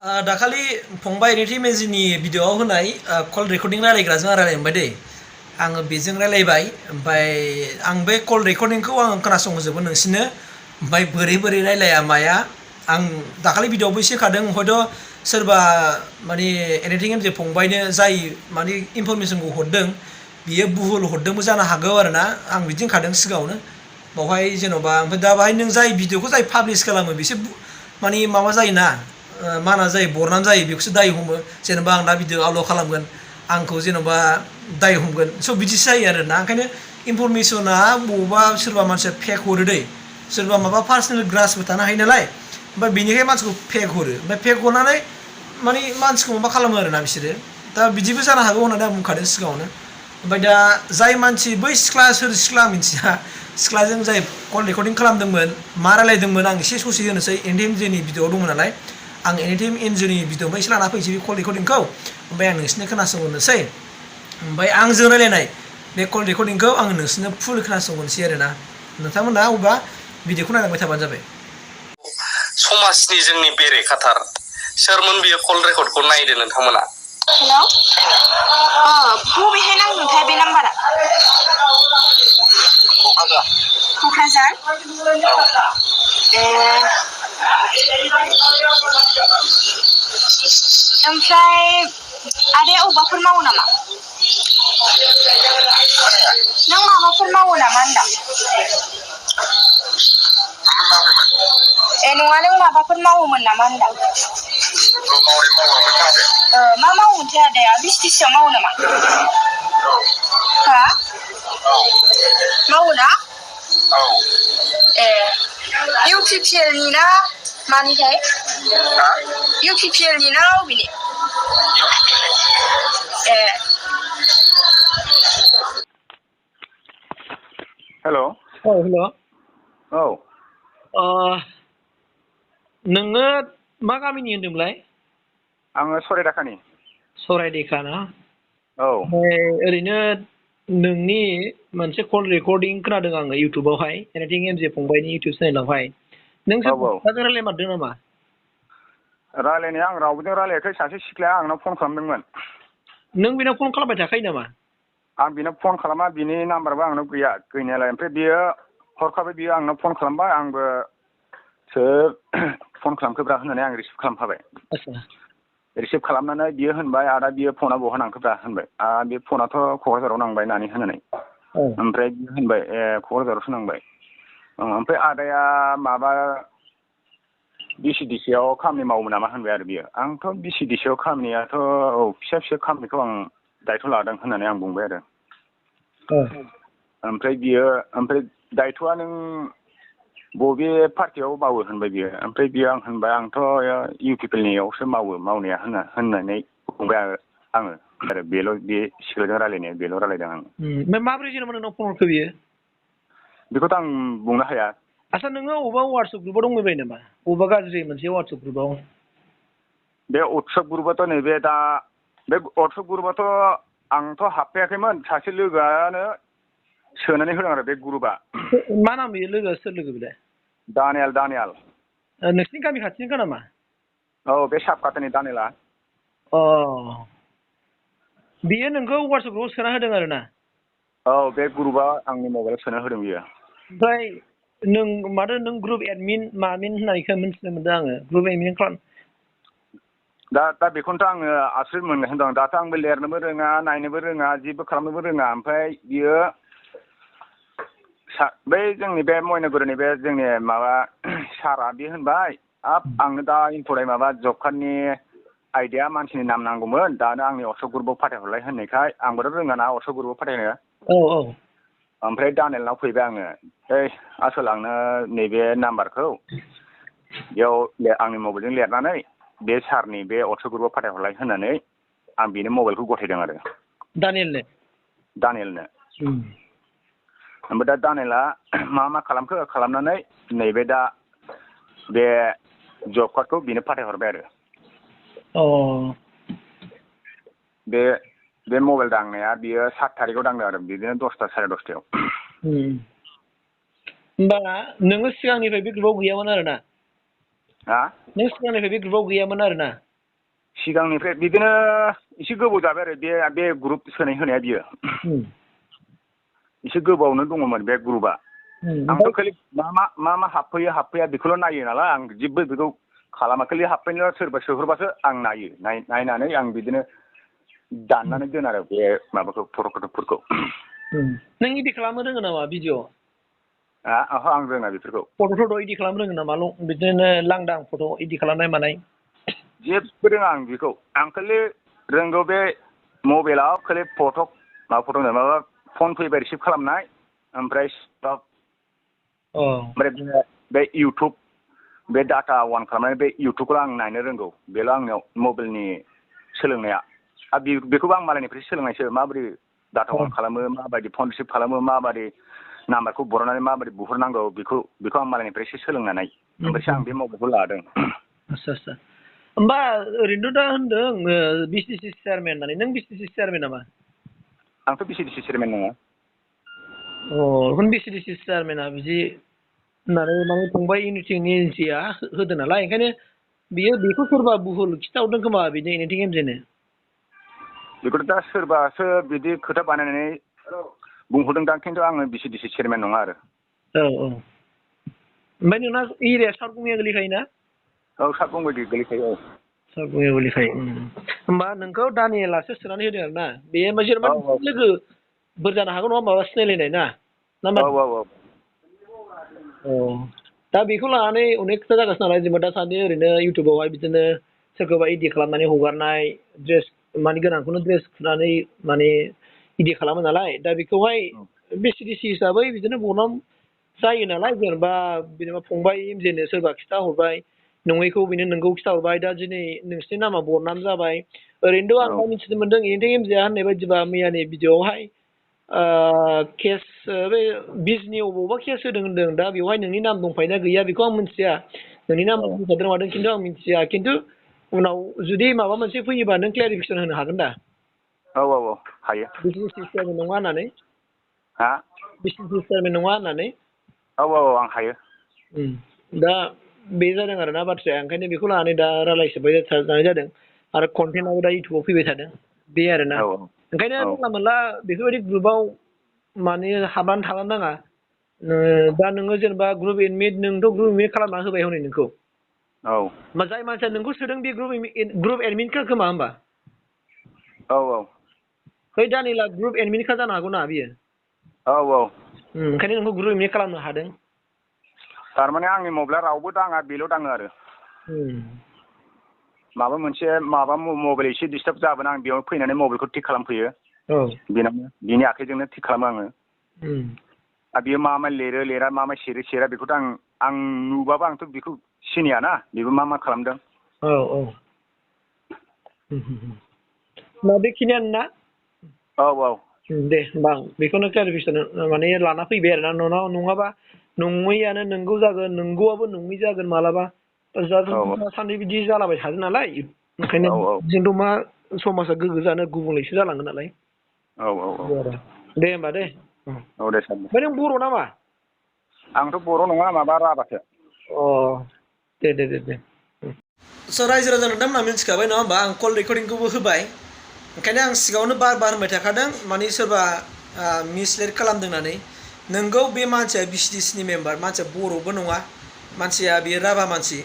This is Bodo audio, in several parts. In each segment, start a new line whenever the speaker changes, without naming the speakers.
दाखालि फंबाय एनिथिं मेजिनि भिडिअ'आव होनाय कल रेकर्डिं रायलायग्राजों रायलायनो मोनबाय दै आङो बेजों रायलायबाय ओमफ्राय आं बे कल रेकर्डिंखौ आं खोनासंहोजोबगोन नोंसिनो ओमफ्राय बोरै बोरै रायलाया माया आं दाखालि भिडिअ'आवबो एसे होखादों हयथ' सोरबा माने एनिथिं एमजे फंबायनो जाय माने इनफरमेसनखौ हरदों बियो भुल हरदोंबो जानो हागौ आरोना आं बिदि होनखादों सिगाङावनो बावहाय जेन'बा ओमफ्राय दा बाहाय नों जाय भिडिअ'खौ जाय पाब्लिस खालामो बिसोर माने माबा जायोना माना जायो बरनाम जायो बेखौसो दाय हमो जेनेबा आं दा भिडिअ आपल'ड खालामगोन आंखौ जेन'बा दाय हमगोन स' बिदिसो जायो आरोना ओंखायनो इनफरमेसना बबावबा सोरबा मानसिया फेक हरो दै सोरबा माबा पार्सनेल ग्रासबो थानो हायो नालाय ओमफ्राय बेनिखाय मानसिखौ फेक हरो ओमफ्राय फेक हरनानै माने मानसिखौ माबा खालामो आरोना बिसोरो दा बिदिबो जानो हागौ होननानै आं बुंखादों सिगाङावनो ओमफ्राय दा जाय मानसि बै सिख्ला सोर सिख्ला आं मिथिया सिख्लाजों जाय कल रेकर्डिं खालामदोंमोन मा रायलायदोंमोन आं एसे ससे होनोसै एनडिएमजेनि भिडिअ'आव दंमोन नालाय आं एनिथिं एनजिअनि भिडिअ'निफ्राय एसे लाना फैनोसै बे कल रेकर्डिंखौ ओमफ्राय आं नोंसिनो खोनासंहोनोसै ओमफ्राय आंजों रायलायनाय बे कल रेकर्डिंखौ आं नोंसिनो फुल खोनासंहोनोसै आरोना नोंथांमोना अबा भिडिअ'खौ नायलांबाय थाबानो जाबाय
समाजनि जोंनि बेरेखाथार सोरमोन बियो कल रेकर्डखौ नायदो नोंथांमोना
हेलौ बबेहाय नांदोंथाय बे नाम्बारा क'क्राझार ए ओमफ्राय आदाया अबावबाफोर मावो नामा नों माबाफोर मावो नामा होनदां ए नङा नों माबाफोर मावोमोन नामा होनदां मा मावोमोनथाय आदाया VCDCआव मावो नामा हा मावो ना ए UPPLनि ना मानिथाय UPPLनि ना अबेनि ए
हेल'
हेल'
औ
नोङो मा गामिनि होनदोंमोनलाय
आङो सरायदाखानि
सरायदेखा ना
औ
ओमफ्राय ओरैनो नोंनि मोनसे कल रेकर्डिं खोनादों आङो इउटुबावहाय एनिथिं एमजे फंबायनि इउटुब चेनेलावहाय नों सोरबा सिख्लाजों रायलायमारदों नामा
रायलायनाया आं रावजों रायलायाखै सासे सिख्लाया आंनाव फन खालामदोंमोन
नों बेनाव फन खालामबाय थाखायो नामा
आं बिनाव फन खालामा बिनि नाम्बारबो आंनाव गैया गैनायालाय ओमफ्राय बियो हरखाबै बियो आंनाव फन खालामबाय आंबो सोर फन खालामखोब्रा होननानै आं रिसिभ खालामखाबाय रिसिभ खालामनानै बियो होनबाय आदा बियो फना बहा नांखोब्रा होनबाय बे फनाथ' क'क्राझाराव नांबाय होननानै होननानै ओमफ्राय बियो होनबाय ए क'क्राझारावसो नांबाय ओमफ्राय आदाया माबा VCDCआव खामानि मावो नामा होनबाय आरो बियो आंथ' VCDCआव खामानियाथ' औ फिसा फिसा खामानिखौ आं दायथ' लादों होननानै आं बुंबाय आरो ओमफ्राय दायथ'आ नों बबे पार्टियाव मावो होनबाय बियो ओमफ्राय बियो आं होनबाय आंथ' UPPLनियावसो मावो मावनाया होननानै बुंबाय आङो आरो बेल' बे सिख्लाजों रायलायनाया बेल' रायलायदों आं
ओमफ्राय माबोरै जेनेबा नोंनाव फन हरखो बियो
बेखौथ' आं बुंनो हाया
आच्छा नोङो अबेबा वाट्सएप ग्रुपाव दंबाय नामा अबेबा गाज्रि मोनसे वाट्सएप ग्रुपाव
बे वाट्सएप ग्रुपाथ' नैबे दा बे वाट्सएप ग्रुपाथ' आंथ' हाबफैयाखैमोन सासे लोगोआनो सोनानै होदों आरो बे ग्रुपआ
मा नाम बेयो लोगोआ सोर लोगो बेलाय
दानियाल
नोंसिनि गामि खाथिनिखा नामा
औ बे साबकाटानि दानियाला
बियो नोंखौ वाट्सएप ग्रुपाव सोना होदों आरो ना
औ बे ग्रुपआ आंनि मबाइलाव सोना होदों बियो
ओमफ्राय नों ग्रुप एडमिन मामिन होननायखौ मिन्थिनो मोनदों आङो ग्रुप एडमिन खालाम
दा बेखौनोथ' आङो आसुरित मोनगासिनो दं दाथ' आंबो लिरनोबो रोङा नायनोबो रोङा जेबो खालामनोबो रोङा ओमफ्राय बियो बै जोंनि बे मयनागुरिनि बे जोंनि माबा सारआ बे होनबाय आंनो दा इम्परटेन्ट माबा जब कार्डनि आइडिया मानसिनि नाम नांगौमोन दानो आंनि वाट्सएप ग्रुपाव फाथायहरलाय होननायखाय आंबोथ' रोङा ना वाट्सएप ग्रुपाव फाथायनो ओमफ्राय दानियालनाव फैबाय आङो आसोल आंनो नैबे नाम्बारखौ बेयाव आंनि मबाइलजों लिरनानै बे सारनि बे वाट्सएप ग्रुपाव फाथायहरलाय होननानै आं बेनो मबाइलखौ गथायदों आरो दानियालनो ओमफ्राय दा दानियाला मा खालामखो खालामनानै नैबे दा बे जब कार्डखौ बेनो फाथायहरबाय आरो बे मबाइल दांनाया बियो 7 थारिखआव दांदों आरो बिदिनो 10ता साराय 10तायाव
होमबा नोङो सिगांनिफ्राय बे ग्रुपाव गैयामोन आरो ना
नों
सिगांनिफ्राय बे ग्रुपाव गैयामोन आरो ना
सिगांनिफ्राय बिदिनो एसे गोबाव जाबाय आरो बे ग्रुप सोनाय होनाया बियो एसे गोबावनो दङमोन बे ग्रुपआ आंथ' खालि मा हाबफैया बेखौल' नायो नालाय आं जेबो बेखौ खालामा खालि हाबफैनो सोरबा सोहरबासो आं नायो नायनानै आं बिदिनो दाननानै दोन आरो बे माबाखौ फट'फोरखौ
नों इदिट खालामनो रोङो नामा भिडिअ
ओहो आं रोङा बेफोरखौ
फट' इदिट खालामनो रोङो नामा बिदिनो लांदां फट' इदिट खालामनाय मानाय
जेबो रोङा आं बेखौ आं खालि रोंगौ बे मबाइलाव खालि माबा फन फैबाय रिसिभ खालामनाय ओमफ्राय ओमफ्राय बे इउटुब बे डाटा अन खालामनानै बे इउटुबखौ आं नायनो रोंगौ बेल' आंनियाव मबाइलनि सोलोंनाया आरो बेखौबो आं मालायनिफ्राय सोलोंनायसो माबोरै डाटा अन खालामो माबायदि फन रिसिभ खालामो माबायदि नाम्बारखौ बर'नानै माबोरै बुहरनांगौ बेखौ आं मालायनिफ्रायसो सोलोंनानै ओमफ्रायसो आं बे मबाइलखौ लादों
आदसा होमबा ओरैनोथ' दा होनदों VCDC चेयारमेन होननानै नों VCDC चेयारमेन नामा
आंथ' VCDC चेयारमेन नङा
VCDC चेयारमेना बिदि होननानै माने फंबाय इउनिटिया होदों नालाय ओंखायनो बेखौ सोरबा बुहुल खिथाहरदों खोमा बिदि एनिथिं एमजेनो
बेखौथ' दा सोरबासो बिदि खोथा बानायनानै बुंहरदोंदां खिन्थु आङो VCDC चेयारमेन नङा आरो
ओमफ्राय नोंना एरिया सारगुमिया गोलैखायोना
औ सारगुमिया गोलैखायो
सारगुमिया गोलैखायो होमबा नोंखौ दानियेलासो सोनानै होदों आरो ना बे जेनेबा लोगोफोर जानो हागौ नङा माबा सिनायलायनाय ना दा बेखौ लानानै अनेक खोथा जागासिनो नालाय जेनेबा दासान्दि ओरैनो इउटुबावहाय बिदिनो सोरखौबा इदिट खालामनानै हगारनाय ड्रेस माने गोनांखौनो ड्रेस खुनानै माने इदिट खालामो नालाय दा बेखौहाय VCDC हिसाबै बिदिनो बरनाम जायो नालाय जेनेबा फंबाय एमजेनो सोरबा खिथा हरबाय नङैखौ बेनो नोंगौ खिथा हरबाय दा दिनै नोंसिनि नामा बरनाम जाबाय ओरैनोथ' आं दा मिथिनो मोनदों एनिथिं एमजेआ होननाय बायदिबा मैयानि भिडिअआवहाय केस बे बिजनि अबावबा केस होदों होनदों दा बेवहाय नोंनि नाम दंफायोना गैया बेखौ आं मिथिया नोंनि नाम बुंखादों मादों खिन्थु आं मिथिया खिन्थु उनाव जुदि माबा मोनसे फैयोबा नों क्लेरिफिकेसन होनो हागोन दा
हायो
VCDC चेयारमेन नङा होननानै VCDC चेयारमेन नङा होननानै
आं हायो
दा बे जादों आरोना बाथ्राया ओंखायनो बेखौ लानानै दा रायलायजोबबाय थानाय जादों आरो कन्टेन्टआबो दा इउटुबाव फैबाय थादों बे आरोना ओंखायनो जानला मोनला बेफोरबायदि ग्रुपआव माने हाबनानै थानो नाङा दा नोङो जेनेबा ग्रुप एडमिट नोंथ' ग्रुप एडमिट खालामना होबाय हनै नोंखौ जाय मानसिया नोंखौ सोदों बे ग्रुप एडमिटखा खोमा होमबा बै दानिला ग्रुप एडमिटखा जानो हागौ ना बियो ओंखायनो नोंखौ ग्रुप एडमिट खालामनो हादों
थारमाने आंनि मबाइला रावबो दाङा बेल' दाङो आरो माबा मबाइल एसे डिस्टार्ब जाबोना आं बेयाव फैनानै मबाइलखौ थिक खालामफैयो बिनि आखाइजोंनो थिक खालामो आङो आरो बियो मा लिरो लिरा मा सेरा बेखौथ' आं नुबाबो आंथ' बेखौ सिनायाना बेबो मा खालामदों
बेखिनियानो ना दे होमबा आं बेखौनो क्लारिफिकेसन माने लाना फैबाय आरोना नोंनाव नङाबा नङैयानो नोंगौ जागोन नोंगौआबो नङै जागोन मालाबा साननै बिदि जालाबाय थादों नालाय ओंखायनो जोंथ' मा समाजा गोग्गो जानो गुबुंलेसो जालांगोन नालाय दे होमबा दे
दे सार
ओमफ्राय नों बर' नामा
आंथ' बर' नङा माबा राभासो
दे स' रायजो राजा नोंथांमोनहा मिथिखाबाय नङा होमबा आं कल रेकर्डिंखौबो होबाय ओंखायनो आं सिगाङावनो बार होनबाय थाखादों माने सोरबा मिसलिड खालामदों होननानै नोंगौ बे मानसिया VCDCनि मेम्बार मानसिया बर'बो नङा मानसिया बेयो राभा मानसि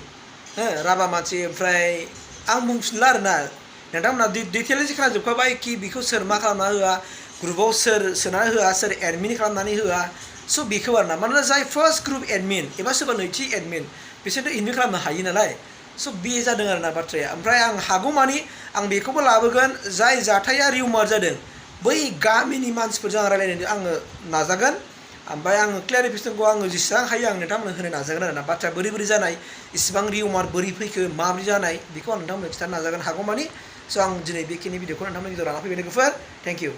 राभा मानसि ओमफ्राय आं बुंफिनला आरोना नोंथांमोनहा डिटेलसै खोनाजोबखाबाय कि बेखौ सोर मा खालामना होआ ग्रुपआव सोर सोनानै होआ सोर एडमिन खालामनानै होआ स' बेखौ आरोना मानोना जाय फार्स्ट ग्रुप एडमिन एबा सोरबा नैथि एडमिन बिसोरथ' एडमिन खालामनो हायो नालाय स' बे जादों आरोना बाथ्राया ओमफ्राय आं हागौमानि आं बेखौबो लाबोगोन जाय जाथाया रिउमार जादों बै गामिनि मानसिफोरजों आं रायलायनो आङो नाजागोन ओमफ्राय आङो क्लेरिफिकेसनखौ आङो जेसेबां हायो आं नोंथांमोननो होनो नाजागोन आरोना बाथ्राया बोरै जानाय इसिबां रिउमार बोरै फैखो माबोरै जानाय बेखौ आं नोंथांमोननो खिथानो नाजागोन हागौमानि स' आं दिनै बेखिनि भिडिअखौ नोंथांमोननि गेजेराव लाना फैबाय लोगोफोर थेंक इउ